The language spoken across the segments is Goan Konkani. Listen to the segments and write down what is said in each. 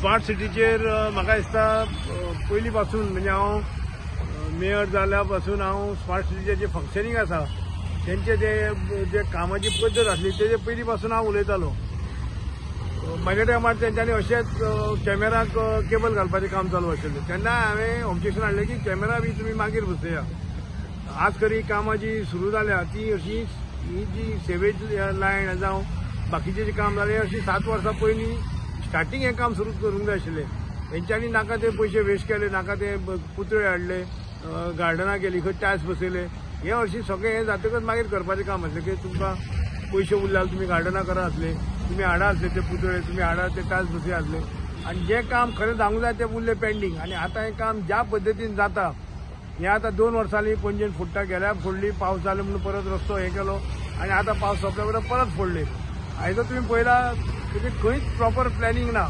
स्मार्ट सिटीचेर म्हाका दिसता पयलीं पासून म्हणजे हांव मेयर जाल्या पासून हांव स्मार्ट सिटीचें जें फंक्शनींग आसा तेंचे जे जे कामाची पद्दत आसली तेजे पयलीं पासून हांव उलयतालो. म्हाज्या टायमार तेंच्यांनी अशेंच कॅमेराक केबल घालपाचें काम चालू आशिल्लें तेन्ना हांवें ऑब्जेक्शन हाडलें की कॅमेरा बी तुमी मागीर बसया. आज खरी कामां जी सुरू जाल्या ती अशी ही जी सेवेज लायन जावं बाकीचें जें काम जालें अशी 7 वर्सां पयलीं स्टार्टींग हें काम सुरू करूंक जाय आशिल्लें. हेंच्यांनी नाका ते पयशे वेस्ट केले, नाका ते पुतळे हाडले, गार्डनां केली, खंय टायल्स बसयले. हें हरशीं सगळें हें जातकच मागीर करपाचें काम आसलें की तुमकां पयशे उरले जाल्यार तुमी गार्डनां करा आसले, तुमी हाडा आसले ते पुतळे, तुमी हाडा ते टायल्स बसय आसले. आनी जें काम खरें जावंक जाय तें उरलें पेंडींग. आनी आतां हें काम ज्या पद्दतीन जाता हें आतां 2 वर्सांनी पणजेन फुट्टा, गेल्या फोडली, पावस जालो म्हणून परत रस्तो हें केलो आनी आतां पावस सोंपल्या बरोबर परत फोडले. आयजो तुमी पळयला म्हणजे खंयच प्रॉपर प्लॅनिंग ना.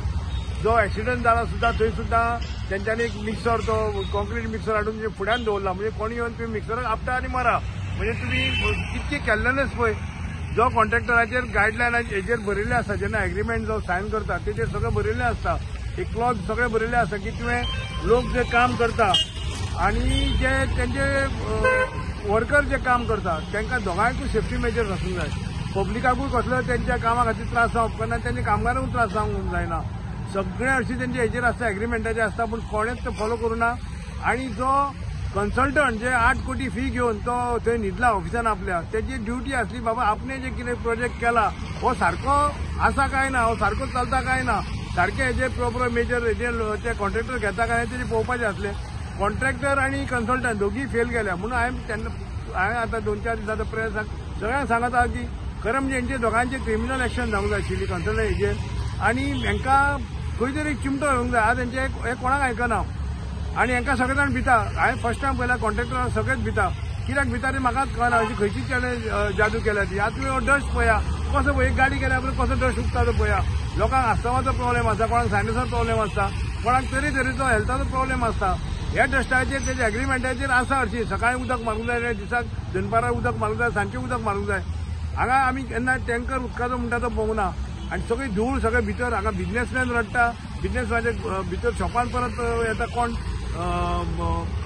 जो एक्सिडंट जाला सुद्दां थंय सुद्दां तेंच्यांनी एक मिक्सर, तो कॉन्क्रीट मिक्सर हाडून फुड्यान दवरला, म्हणजे कोणी येवन तुमी मिक्सराक आपटा आनी मरा. म्हणजे तुमी कितके केल्लेलेच पळय जो कॉन्ट्रॅक्टराचेर गायडलायन हेजेर बरयल्लें आसता, जेन्ना एग्रीमेंट जो सायन करता तेजेर सगळें बरयल्लें आसता, एक क्लॉज सगळें बरयल्लें आसता की तुवें लोक जे काम करता आनी जे तेंचे वर्कर जे काम करता तांकां दोगांयकूय सेफ्टी मेजर्स आसूंक जाय. पब्लिकाकूय कसलो तेंच्या कामा खातीर त्रास जावंक उपकारना, तेंच्या कामगारांकूय त्रास जावंक जायना. सगळें हरशीं तेंचे हेजेर आसता, एग्रीमेंटाचेर आसता, पूण कोणेच ते फॉलो करूं ना. आनी जो कन्सल्टंट जे 8 कोटी फी घेवन तो थंय न्हिदला ऑफिसान आपल्या, तेजी ड्युटी आसली बाबा आपणे जे कितें प्रोजेक्ट केला हो सारको आसा काय ना, हो सारको चलता काय ना, सारके हेजे प्रॉपर मेजर हेजे ते कॉन्ट्रॅक्टर घेता काय ना तेजें पळोवपाचें आसलें. कॉन्ट्रॅक्टर आनी कन्सल्टंट दोगीय फेल गेल्या म्हणून हांवें तेन्ना हांवें आतां 2-4 दीस आतां प्रेसाक सगळ्यांक सांगत आसा की खरें म्हणजे हेंचे दोगांचे क्रिमिनल एक्शन जावंक जाय आशिल्ली कन्सल्टंट हेजेर, आनी हेंकां खंय तरी चिमटो येवंक जाय. आतां हेंचे हें कोणाक आयकना आनी हेंकां सगळे जाण भिता. हांवें फर्स्ट टायम पळयला कॉन्ट्रॅक्टराक सगळेच भिता, कित्याक भिता ते म्हाकाच कळना अशी खंयची तेणें जादू केल्या ती. आतां तुमी डस्ट पळया कसो पळय, एक गाडी गेल्या उपरांत कसो डस्ट उगता तो पळया. लोकांक आस्तमाचो प्रॉब्लेम आसता, कोणाक सायनसाचो प्रॉब्लेम आसता, कोणाक तरेतरेचो हेल्थाचो प्रॉब्लेम आसता. ह्या डस्टाचेर तेजे एग्रीमेंटाचेर आसा हरशीं सकाळीं उदक मारूंक जाय, दिसाक दनपारां उदक मारूंक जाय, सांजचें उदक मारूंक जाय. हांगा आमी केन्ना टँकर उदकाचो म्हणटा तो पळोवंक ना. आनी सगळी धूळ सगळें भितर हांगा बिजनेसमॅन रडटा, बिजनेसमॅनाचे भितर शॉपान परत येता, कोण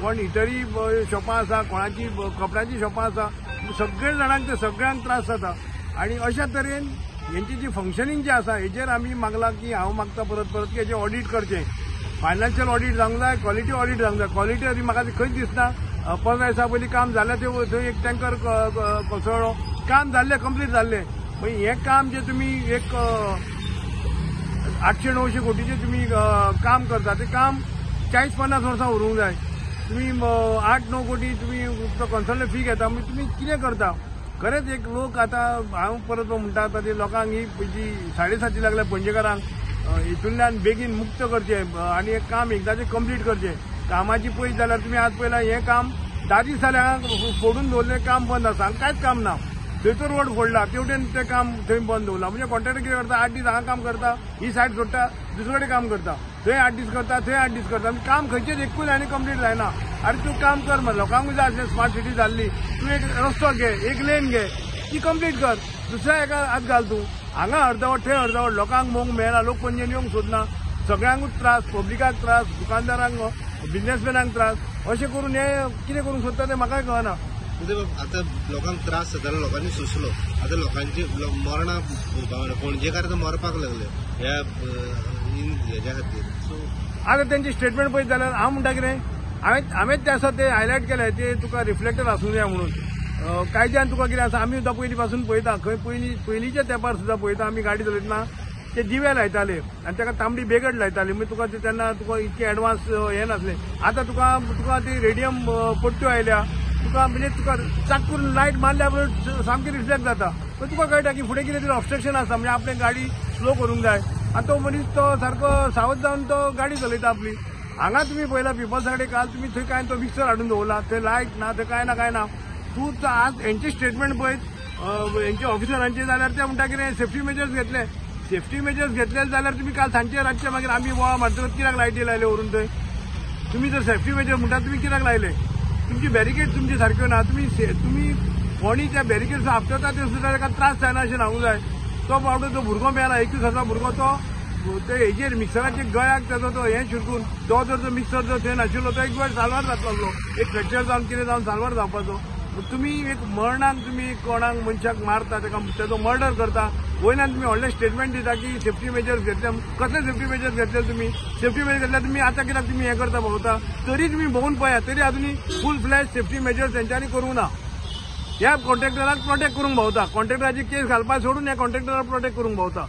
कोण इटरी शॉपां आसा, कोणाची कपड्यांची शॉपां आसा, सगळे जाणांक ते सगळ्यांक त्रास जाता. आनी अशा तरेन हेंची जी फंक्शनींग जें आसा हेजेर आमी मागलां की हांव मागता परत परत की हेजें ऑडीट करचें, फायनान्शियल ऑडीट जावंक जाय, क्वॉलिटी ऑडीट जावंक जाय. क्वॉलिटी तरी म्हाका ती खंयच दिसना. 15 दिसां पयलीं काम जालें तें थंय एक टँकर कोसळ्ळो, काम जाल्लें कंप्लीट जाल्लें. मागीर हें काम जें तुमी एक 800-900 कोटीचें तुमी काम करता तें काम 40-50 वर्सां उरूंक जाय. तुमी 8-9 कोटी तुमी कन्सल्टंट फी घेता, मागीर तुमी कितें करता? खरेंच एक लोक आतां हांव परत म्हणटा आतां ते लोकांक ही जी 7.5 लागल्या पणजेकारांक हितूंतल्यान बेगीन मुक्त करचें आनी हें काम एकदांचें कंप्लीट करचें. कामाची पळयत जाल्यार तुमी आज पळयला हें काम 10 दीस जाले हांगा फोडून दवरलें, काम बंद आसा, हांगा कांयच काम ना. थंयचो रोड फोडला तेवटेन तें काम थंय बंद दवरलां. म्हणजे कॉन्ट्रॅक्टर कितें करता, 8 दीस हांगा काम करता, ही सायड सोडटा, दुसरे कडेन काम करता, थंय 8 दीस करता, थंय 8 दीस करता, काम खंयचेच एकूय आनी कंप्लीट जायना. आरे तूं काम कर मरे, लोकांकूय जाय आसलें स्मार्ट सिटी जाल्ली, तूं एक रस्तो घे, एक लेन घे, ती कंप्लीट कर, दुसऱ्या एका हात घाल. तूं हांगा अर्दवट थंय अर्दवट, लोकांक मोग मेळना, लोक पणजेन येवंक सोदना, सगळ्यांकूच त्रास, पब्लिकाक त्रास, दुकानदारांक, बिजनेसमॅनांक त्रास. अशें करून हें कितें करूंक सोदता तें म्हाकाय कळना. आतां लोकांक त्रास जातालो, लोकांनी सोंसलो, आतां लोकांची मरणां पणजेकार आतां मरपाक लागले ह्या हेज्या खातीर. सो आतां तेंची स्टेटमेंट पळयत जाल्यार हांव म्हणटा कितें, हांवें तें आसा तें हायलायट केलें, तें तुका रिफ्लेक्टर आसूंक जाय म्हणून. कायद्यान तुका कितें आसा, आमी सुद्दां पयलीं पासून पळयता, खंय पयलींच्या तेंपार सुद्दां पळयता आमी गाडी चलयतना ते दिवे लायताले आनी ताका तांबडी बेगड लायताली, मागीर तुका तेन्ना तुका इतकें एडवान्स हें नासलें. आतां तुका तुका ती रेडियम पट्ट्यो आयल्या, तुका म्हणजे तुका चाक करून लायट मारल्या बरोबर सामकी रिफ्लेक्ट जाता, मागीर तुका कळटा की फुडें कितें तरी ऑब्स्ट्रक्शन आसा, म्हणजे आपणें गाडी स्लो करूंक जाय. आनी तो मनीस तो सारको सावध जावन तो गाडी चलयता आपली. हांगा तुमी पळयला पिपल्सा कडेन काल तुमी थंय कांय तो मिक्सर हाडून दवरला, थंय लायट ना, थंय कांय ना कांय ना. तूं आज हेंचे स्टेटमेंट पळयत हेंचे ऑफिसरांचे जाल्यार ते म्हणटा कितें सेफ्टी मेजर्स घेतले. सेफ्टी मेजर्स घेतले जाल्यार तुमी काल सांजचे रातचे मागीर आमी बोवाळ मारतकच कित्याक लायटी लायले व्हरून थंय? तुमी जर सेफ्टी मेजर म्हणटा तुमी कित्याक लायले? तुमची बॅरिकेड तुमची सारक्यो ना, तुमी कोणी त्या बॅरिकेड्स आपटता ते सुद्दां ताका त्रास जायना अशें सांगूंक जाय. तो बावडो जो भुरगो मेला, 21 वर्सां भुरगो, तो ते हेजेर मिक्सराच्या गळ्याक तेजो तो हें शिरकून तो जर तो मिक्सर जर थंय नाशिल्लो तो एक वेळ साल्वार जातलो, एक फ्रॅक्चर जावन कितें जावन साल्वार जावपाचो. तुमी एक मरणाक तुमी कोणाक मनशाक मारता, ताका तेजो मर्डर करता, वयल्यान तुमी व्हडलें स्टेटमेंट दिता की सेफ्टी मेजर्स घेतले. कसले सेफ्टी मेजर्स घेतले तुमी? सेफ्टी मेजर्स घेतल्यार तुमी आतां कित्याक तुमी हें करता भोंवता? तरी तुमी भोंवून पळया, तरी अजुनूय फूल फ्लॅश सेफ्टी मेजर्स तेंच्यांनी करूंक ना. ह्या कॉन्ट्रॅक्टराक प्रोटेक्ट करूंक भोंवता, कॉन्ट्रॅक्टराची केस घालपाक सोडून ह्या कॉन्ट्रॅक्टराक प्रोटेक्ट करूंक भोंवता.